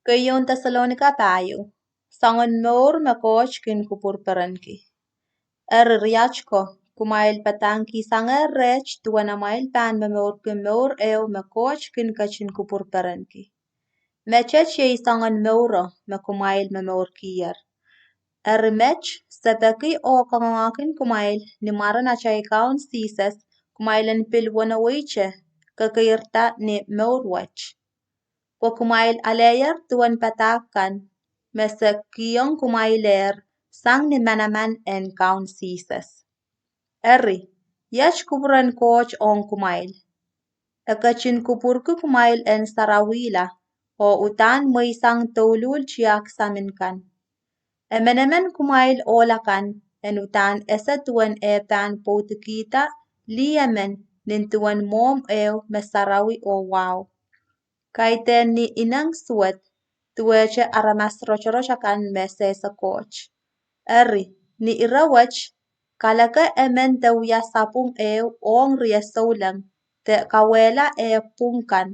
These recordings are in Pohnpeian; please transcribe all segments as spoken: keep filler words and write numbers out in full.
Keieun Tesalonika pahieu. Soangen mour me Koht kin kupwurperenki. Eri riat ko, kumwail padahngkihsangehr reht duwen amwail pahn momourki mour ehu me Koht kin ketin kupwurperenki. Meteht iei soangen mouro me kumwail momourkier. Eri met, se peki oh kangoange kumwail ni mwaren atail Kaun Sises, kumwail en pil wenewehte kekeirda ni mour wet. Pwe kumwail aleier duwen padahk kan me se kihong kumwailehr sang ni manaman en Kaun Sises. Eri, iet kupwuren Koht ong kumwail. E ketin kupwurki kumwail en sarawihla, oh uhdahn mweisang douluhl tiahk samin kan. Emenemen kumwail ohl akan en uhdahn ese duwen eh pahn pwoudikihda lih emen nin duwen mwohmw ehu me sarawi oh wahu. Kaidehn ni ineng suwed, duwehte aramas rotorot akan me sehse Koht. Eri, ni ire wet, kaleke emen de wia sapwung ehu ong rie souleng de kawehla eh pwung kan.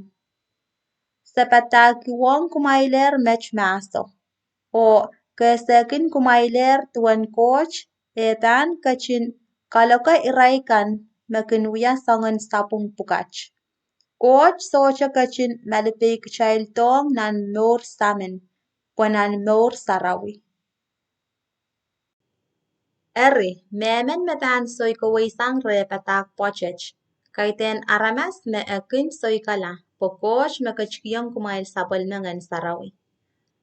Se padahkiwong kumwailehr met mahso, oh kehsehkin kumwailehr duwen Koht eh pahn ketin kaloke irail kan me kin wia soangen sapwung pwukat. Koht sohte ketin malipeikitaildohng nan mour samin, pwe nan mour sarawi. Eri, mehmen me pahn soikowei sang reh padahk pwoatet, kaidehn aramas me e kin soikala, pwe Koht me ketikihong kumwail sapwellime Ngehn Sarawi.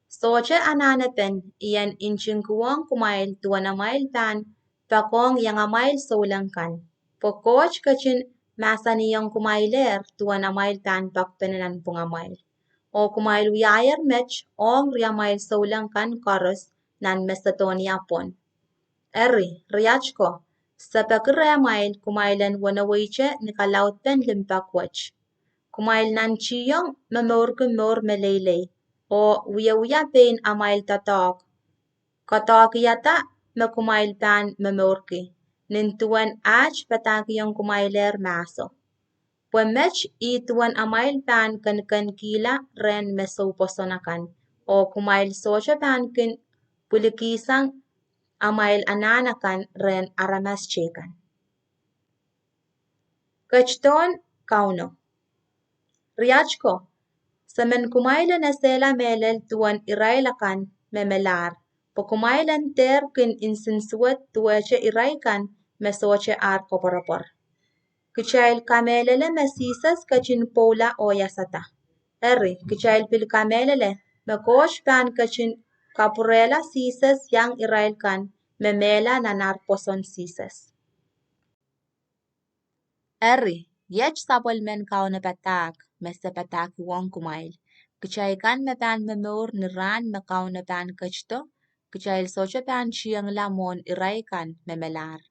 Sohte anahnepen I en ntingkiwong kumwail duwen amwail pahn poakohng iangamwail souleng kan, pwe Koht ketin mahsanihong kumwailehr duwen amwail pahn poakpene nanpwungamwail. Oh kumwail wiahier met ong riamwail souleng kan koaros nan Masedonia pwon. Eri, riat ko, se peki rehmwail kumwail en wenewehte ni kalaudpen limpoak wet. Kumwail nantihong momourki mour meleilei, oh wiewia pein amwail doadoahk, koadoahkihada me kumwail pahn momourki, nin duwen aht padahkihong kumwailehr mahso. Pwe met ih duwen amwail pahn kenkenkihla rehn me soupwoson akan, oh kumwail sohte pahn kin pwilikihsang amwail anahn akan rehn aramas teikan. Ketidon Kauno. Riat ko, se men kumwail en esehla mehlel duwen irail akan me melahr, pwe kumwail en dehr kin nsensuwed duwehte irail kan me sohte ar koapworopwor. Kitail kamehlele me Sises ketin pwoula oh iasada. Eri, kitail pil kamehlele me Koht pahn ketin kapwurehla Sises iang irail kan me mehla nan ar pwoson Sises. Eri, iet sapwellimen Kauno padahk me se padahkiwong kumwail: kitail kan me pahn momour ni rahn me Kauno pahn ketido, kitail sohte pahn tiengla mwohn irail kan me melahr.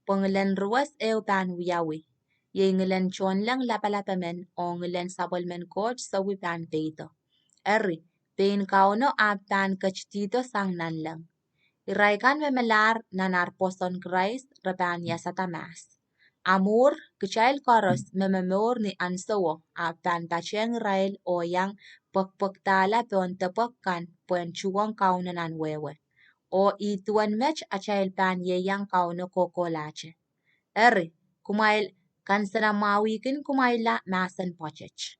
Pwe ngilen ruwes ehu pahn wiawi, iei ngilen tohnleng lapalap emen oh ngilen sapwellimen Koht sowi pahn peido. Eri, pein Kauno ahpw pahn ketidihdo sang nanleng. Irail kan me melahr nan ar pwoson Krais re pahn iasada mahs. A mwuhr, kitail koaros me momour ni ahnsowo ahpw pahn patehng irail oh iang pwekpwekdahla pohn depwek kan pwehn tuhwong Kauno nan wehwe. Oh ih duwen met atail pahn ieiang Kauno kohkohlahte. Eri, kumwail kansenamwahwihkin kumwailla mahsen pwoatet.